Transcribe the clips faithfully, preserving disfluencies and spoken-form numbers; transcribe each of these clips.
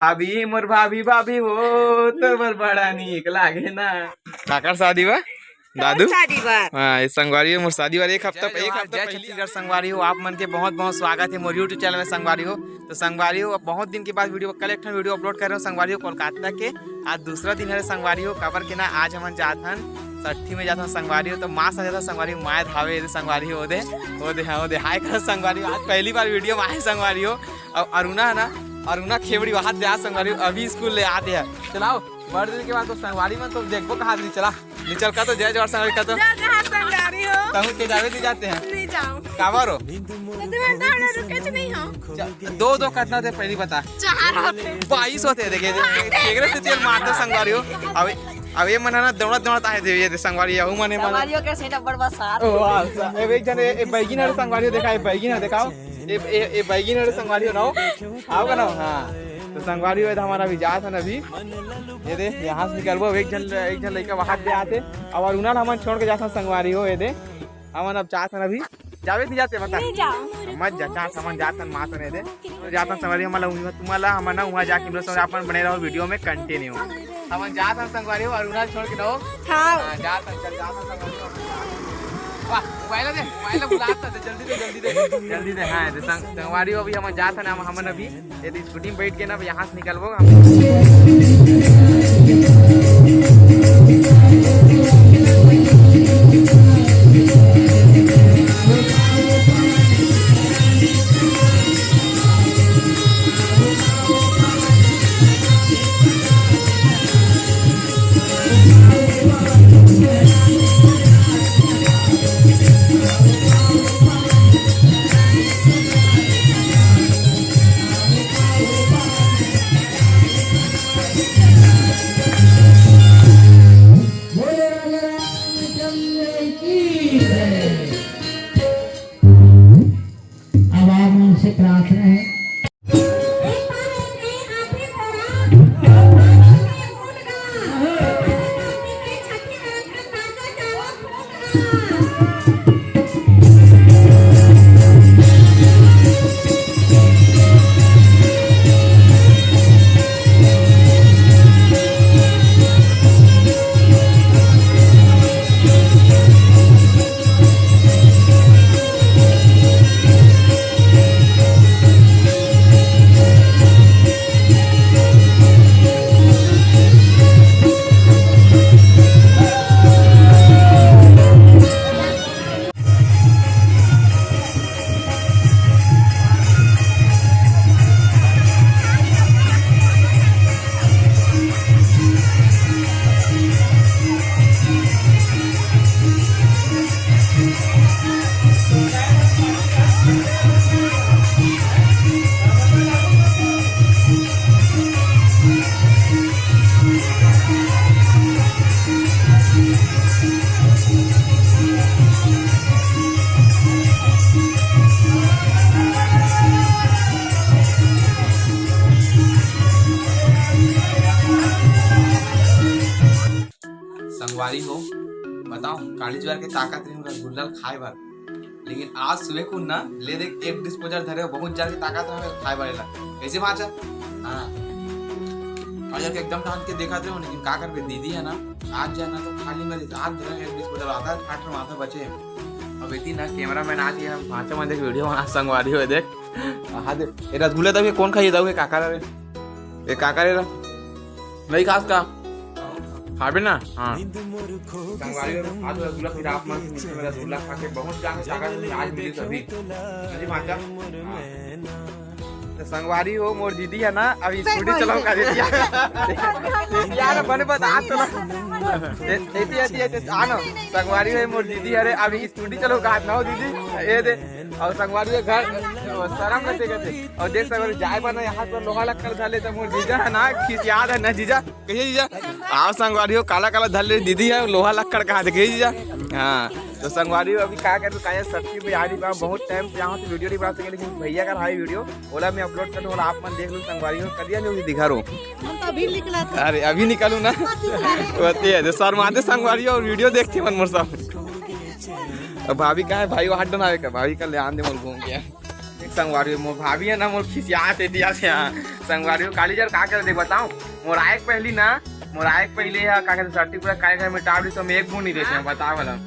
भाभी, मोर भाभी, भाभी हो, तोर बर बड़ा नीक लागे ना। काकर शादी बा? दादू? शादी बर। हाँ, ये संगवारी हो, मोर शादी बर एक हफ्ता जय पहले, एक जवान, हफ्ता जय पहले। छत्तीसगढ़ संगवारी हो, आप मन के बहुत बहुत स्वागत है मोर YouTube चैनल में संगवारी हो। तो संगवारी हो, अब बहुत दिन के बाद वीडियो, कल एक ठन वीडियो अपलोड कर रहे हो संगवारी हो, कोलकाता के। आज दूसरा दिन है संगवारी हो, काबर के ना आज हमन जात हन सट्ठी में जात हन संगवारी हो, तो माँ साथ जात हन संगवारी हो, माय धावे रे संगवारी हो, ओ दे, ओ दे, हाँ, ओ दे, हाय कर संगवारी हो, आज पहली बार वीडियो में आए संगवारी हो। और अरुणा है ना, अरुणा खेबड़ी वहां दे आ संगवारी हो, अभी स्कूल ले आते हैं। चलाओ, बड़ दिन के बाद तो संगवारी मन तो देखबो कहाँ दिन, चला। निकल का तो जय जोहार संगवारी का तो। जय जोहार संगवारी हो। कहूँ के जावे नहीं जाते हैं। नहीं जाऊँ। काबर हो? तो तुम्हें तो हम रुके च नहीं हो। च-, दो, दो कितना थे पहली बता। चार होते। बाईस होते देखे, केकरे से तेल मारते संगवारी हो। अब, अब ये मन है ना दौड़त दौड़त आए थे ये संगवारी, यहू मने मन। संगवारी हो के सेटअप बड़ बस साथ। ओ, अच्छा। ए, एक जन ए, ए, बैगिन है संगवारी हो, देखा, ए, बैगिन है, देखाओ। ए, ए, ए, बैगिन है संगवारी हो ना हो? आओ का ना हो? हाँ। तो संगवारी हो, ये तो हमारा अभी जात है ना अभी। ये दे, यहाँ से निकलबो, एक जन, एक जन लइका बाहर दे आते, और उन्हा ल हमन छोड़ के जाथन संगवारी हो, ये दे, हमन अब जाथन अभी, जावे नहीं जाते, बता। नहीं जाओ। मत जा, जात, हमन जाथन मातन, ये दे, तो जाथन संगवारी, हमन ला उहाँ, तुम्हारा हमन ना उहाँ जाके मिलो, संगवारी अपन बने रहो वीडियो में कंटिन्यू। हमन जाथन संगवारी हो, और उन्हा ल छोड़ के रहो। हाँ। हाँ, जाथन, चल, जाथन संगवारी हो। वाह, मोबाइल दे, मोबाइल बुलाता दे, जल्दी दे, जल्दी दे, जल्दी दे, हाँ, ये दे संग-, संगवारी हो, अभी हमन जाथन, हम, हमन अभी ये तो स्कूटी में बैठ के ना अब यहाँ से निकलबो हम। बोले राम रामचंद्र की जय। अब आप उनसे प्रार्थना है। संगवारी हो, बताओ, काली जुआर के ताकत रहे रसगुल्ला ल खाए बर, लेकिन आज सुबह कुन ना ले देख एक डिस्पोजल धरे हो, बहुत ज्यादा ताकत रहे खाए बर एला। कैसे बाँचा? हाँ, और जाके एकदम टांग के देखा थे, लेकिन का करबे, दीदी है ना, आज जाए ना तो खाली में आज धरे एक डिस्पोजल आता है, फाट माथा बचे। अब इतनी ना कैमरा मैन आज ये हम पाँचों में देख वीडियो बना संगवारी हो देख। हाँ दे, ये रसगुल्ला तभी कौन खाइए दाऊ, ये काका रे? ये काका रे रा? नहीं खास का? खाबे ना? हाँ। संगवारी हो, आज रसगुल्ला फिर आप मन से मिलते हैं, रसगुल्ला खा के बहुत जान ताकत आज मिली सभी। जी माता। हाँ। तो संगवारी हो, मोर दीदी है ना, अभी स्कूटी चलाओ का दीदी। यार, बने बता तो ना। ए-, एती, एती, एती, आ ना। संगवारी हो, मोर दीदी, अरे, अभी स्कूटी चलाओ का ना हो दीदी। ये दे। और संगवारी हो, घर, शर्म लगथे, कहथे। और देख सकते हो, जाए बर ना, यहाँ पर लोहा लक्कड़ धर लेता, मोर जीजा है ना, खिसियात है ना जीजा। कहिए जीजा, आओ संगवारी हो, काला काला धर ले दीदी है, लोहा लक्कड़ कहा थे, कहिए जीजा। हाँ, तो संगवारी हो, अभी का करबे, काहे सच्ची में यारी बा, बहुत टाइम से यहाँ से वीडियो नहीं बना सके, लेकिन भैया का भाई वीडियो, ओला मैं अपलोड कर दूँ, आप मन देख लो संगवारी हो, करिया जो भी दिखा रहो। हम तो अभी निकला था। अरे, अभी निकलू ना। होती है, तो शर्माते संगवारी हो, और वीडियो देखते मन मोर सब। अब भाभी कहाँ है? भाई वो हाथ डनावे का, भाभी का ले आन दे मोर घूम के। संगवारी हो, मोर भाभी हे ना, मोर खिसियात हे दिया से। हाँ, संगवारी हो, काली जर का करे देख बताओ, मोर आए के पहिली ना, मोर आए के पहिली हे, का कहते, सर्दी पूरा कार्यक्रम में टाप दी, तो मैं एक बूंद नहीं देखे हूँ, बताओ वाला।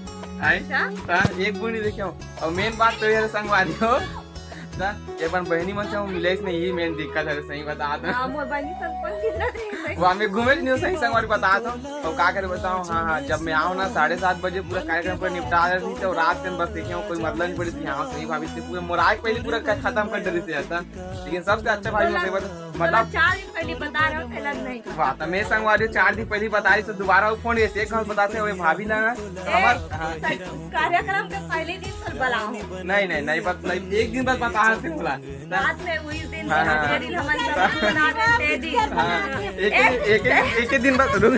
आई? अच्छा। हाँ, एक बूंद नहीं देखे हूँ। और मेन बात तो ये है, संगवारी हो, ना, ये अपन बहनी मन से हम मिले नहीं, ये मेन दिक्कत है, सही बता दो। हाँ, मोर बहनी संग अपन कितना दिन से वो हमें घूमे नहीं, सही संगवारी बता दो। और का करे बताओ, हाँ, हाँ, जब मैं आऊँ ना, साढ़े सात बजे पूरा कार्यक्रम पर निपटा देती, तो रात दिन बस देखे हूँ, कोई मतलब नहीं पड़ी थी। हाँ, सही भाभी से पूरा मोर आए के पहिली पूरा ख-, खत्म कर देती थी ऐसा। लेकिन सबसे अच्छा भाई, बोला, मतलब, बोला, मतलब, चार दिन पहले बता रहा हूँ, पहला नहीं। वाह, तो मैं संगवारी चार दिन पहले बता रही, तो दोबारा वो फोन ऐसे एक घंटा बताते हुए भाभी ला ना, ए, हमार, हाँ। कार्यक्रम के पहले दिन कल बुलाओ। नहीं, नहीं, नहीं, बस नहीं, एक दिन बस बता रहे थे बोला। रात में वही दिन हाँ, हाँ। तेरी हमन सब बना रहे थे जी। हाँ, एक, एक, एक, एक, एक दिन बस रुक।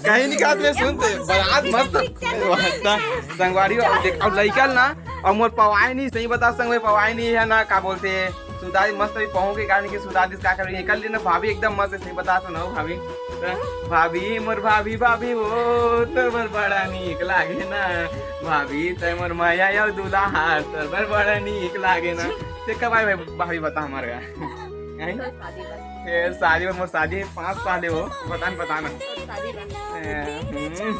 कहीं नहीं खाते, सुनते, बरात मस्त। संगवारी हो, देख, अब लइका ना, अब मोर पवाए नहीं, सही बता संग में पवाए नहीं है ना, का बोलते हैं, सुधा जी मस्त भी पहुँच के कारण कि सुधा जी का करेंगे, कर लेना भाभी एकदम मस्त है, सही बता तो ना भाभी। भाभी, मोर भाभी, भाभी, वो तो मोर बड़ा नीक लागे ना। भाभी, तै मोर माया यो दुलार, तोर बर बड़ा नीक लागे ना। ते कब आए भाई, भाभी बता हमारे का? हैं? तो शादी बस। फिर शादी में मोर शादी है पाँच साल है वो, बता न, बता ना। तो शादी बस। ए, हम्म।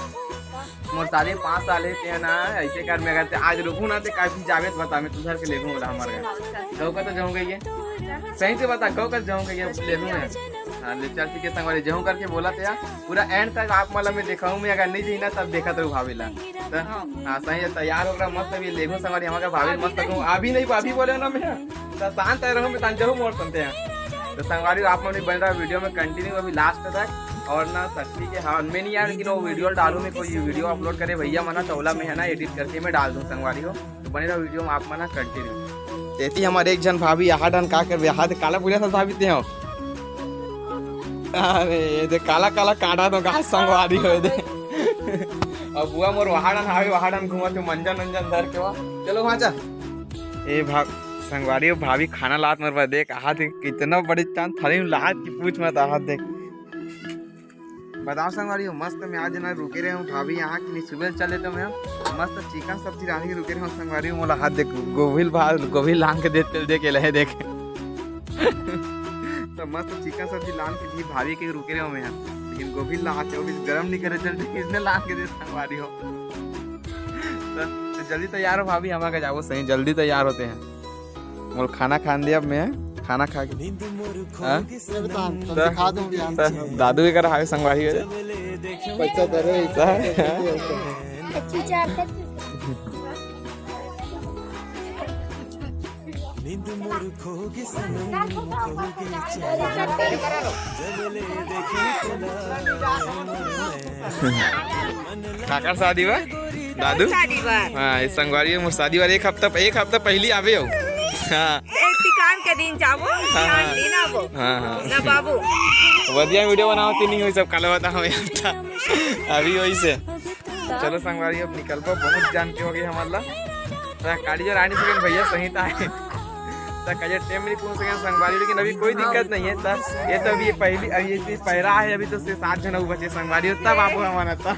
मोर शादी पाँच साल है, ते ना, ऐसे कर में अगर ते आज रुकू ना, ते काफी जावे तो बता, मैं तुझार के ले लूँ बोला हमारे का। गौ का तो जाऊँगा ये। सही से बता, गौ का जाऊँगा ये, ले लूँ मैं। हाँ, ले चल, ठीक है, संगवारी, जाऊँ करके बोला था यार। पूरा एंड तक आप मतलब मैं दिखाऊँ, मैं अगर नहीं जाइना तब देखत रहू भाभी ला। तो, हाँ, सही है, तैयार हो गया, मस्त अभी लेगो संगवारी, हमारे भाभी मस्त कहूँ, अभी नहीं, अभी बोले ना मैं, तो शांत है रहो, मैं तान जाऊँ मोर सुनते हैं। तो संगवारी, आप मन भी बन रहा वीडियो में कंटिन्यू अभी लास्ट तक। और ना सच्ची के, हाँ, मैं नहीं यार, लेकिन वो वीडियो डालूँ मैं, कोई वीडियो अपलोड करे भैया मना, तो ओला मैं है ना एडिट करके मैं डाल दूँ संगवारी हो। तो बने रहो वीडियो में आप मन कंटिन्यू। तेती हमारे एक झन भाभी यहाँ डन का करबे, यहाँ दे काला पूजा सब भाभी ते हो। अरे ये दे काला काला काटा तो घास संगवारी हो दे। अब बुआ मोर वहाँ डन हावे, वहाँ डन घूमत हो मंजन उंजन धर के वहाँ। चलो वहाँ जा। ए भा-, संगवारी हो, भाभी खाना लात मोर बर देख, आहा दे कितना बड़े चांद थाली में लात की पूछ मत, आहा देख। बताओ संगवारी हो, मस्त मैं आज ना रुके रहे हूँ भाभी यहाँ की, नहीं सुबह चले तो मैं मस्त चिकन सब्जी रांध के रुके रहे हूँ संगवारी हो। मोला हाथ देख, गोभी भात, गोभी लान के दे, तेल दे के लहे देख। तो मस्त चिकन सब्जी लान के जी भाभी के रुके रहे हूँ मैं यहाँ, लेकिन गोभी ला के वो भी गरम नहीं करे चलते, इसने लान के दे संगवारी हो। तो, तो जल्दी तैयार हो भाभी, हम आगे जाओ सही, जल्दी तैयार होते हैं। मोर खाना खान दे अब मैं, खाना खा के। हाँ? ये बता, तो तो, दिखा दूं ध्यान तो से। दादू के कर हावे संगवारी हो। पैसा दे रहे हैं, हाँ। पच्चीस हजार तक। काकर शादी बा? दादू? शादी बा। हाँ, ये संगवारी हो, मोर शादी वाले एक हफ्ता, एक हफ्ता पहली आवे हो। हाँ। ए, तिकान के दिन जाबो, हाँ, तिकान हाँ। दिन आबो। हाँ, हाँ। ना बाबू। वधिया वीडियो बनाओ, तीन ही सब काला बताओ यार। अभी वही से। चलो संगवारी, अब निकलबो, बहुत जान के हो गई हमार ला। तो काली जो रानी से भैया सही था है। तो कजे टेम नहीं पूछ सके संगवारी, लेकिन अभी कोई दिक्कत नहीं है। तो ये तो अभी ये पहली, अभी ये पहला है, अभी तो से सात जन बचे संगवारी, तब आप हमारा था।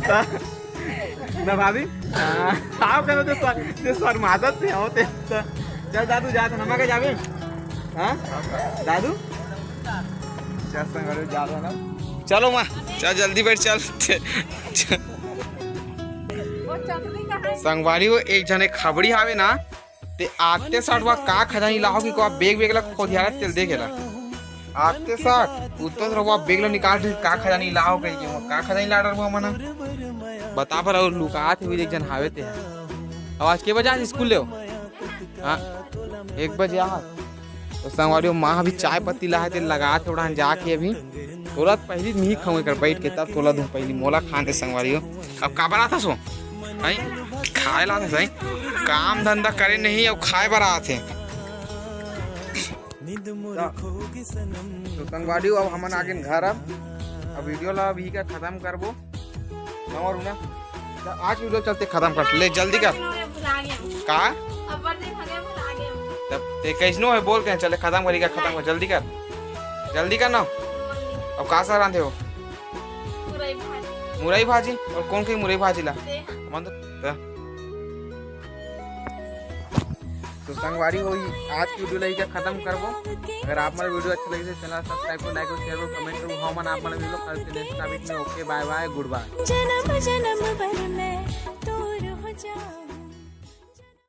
तो ना भाभी, हाँ, आओ करो तो सर, तो सर मादत से होते। तो चल दादू, जा तो नमा के जावे। हाँ? दादू? चल संगवारी, जा रहा ना। चलो माँ, चल जल्दी बैठ, चल। वो चटनी कहाँ है? संगवारी हो, एक जने खबड़ी हावे ना, ते आते साठ वा का खजानी लाओ कि को बेग बेग ला खोदियारा तेल दे गेला। आते साठ उत्तर रहुआ बेग ला निकाल के का खजानी लाओ कही के, का खजानी ला डर हुआ मना। बता पर और लुकात हुई एक जन हावे ते। अब आज के बजे आज स्कूल ले हो? हाँ, एक बजे आ। तो संगवारी हो, माँ अभी चाय पत्ती ला हे, ते लगा थे उड़ान जाके अभी। तोला तो पहली नहीं खाऊं एकर बैठ के, तब तोला दूं पहली, मोला खान दे संगवारी हो। अब काबर आथस हो? हैं? खाए ला आथस, हैं? काम धंधा करे नहीं, अब खाए बर आथे। तो संगवारी हो, अब हमन आगे घर, अब, अब वीडियो ला अभी का खत्म करबो। और ना, तो आज वीडियो चलते खत्म कर, ले जल्दी कर। भुला गया। का? अब्बर देख, भुला गया। तब ते कैसनो है, बोल के चले खत्म करी का, खत्म कर, जल्दी कर, जल्दी कर ना। अब का सा रांधे हो? मुरई भाजी। मुरई भाजी? और कौन कही मुरई भाजी ला? ते। मन तो, तो। तो संगवारी हो, आज की वीडियो ला इही खत्म करबो। अगर आप मन वीडियो अच्छा लगे तो चैनल सब्सक्राइब करो, लाइक करो, शेयर करो, कमेंट करो। हमन आप मन वीडियो कल से नेक्स्ट टॉपिक में। ओके, बाय बाय, गुड बाय। जन्म जन्म भर में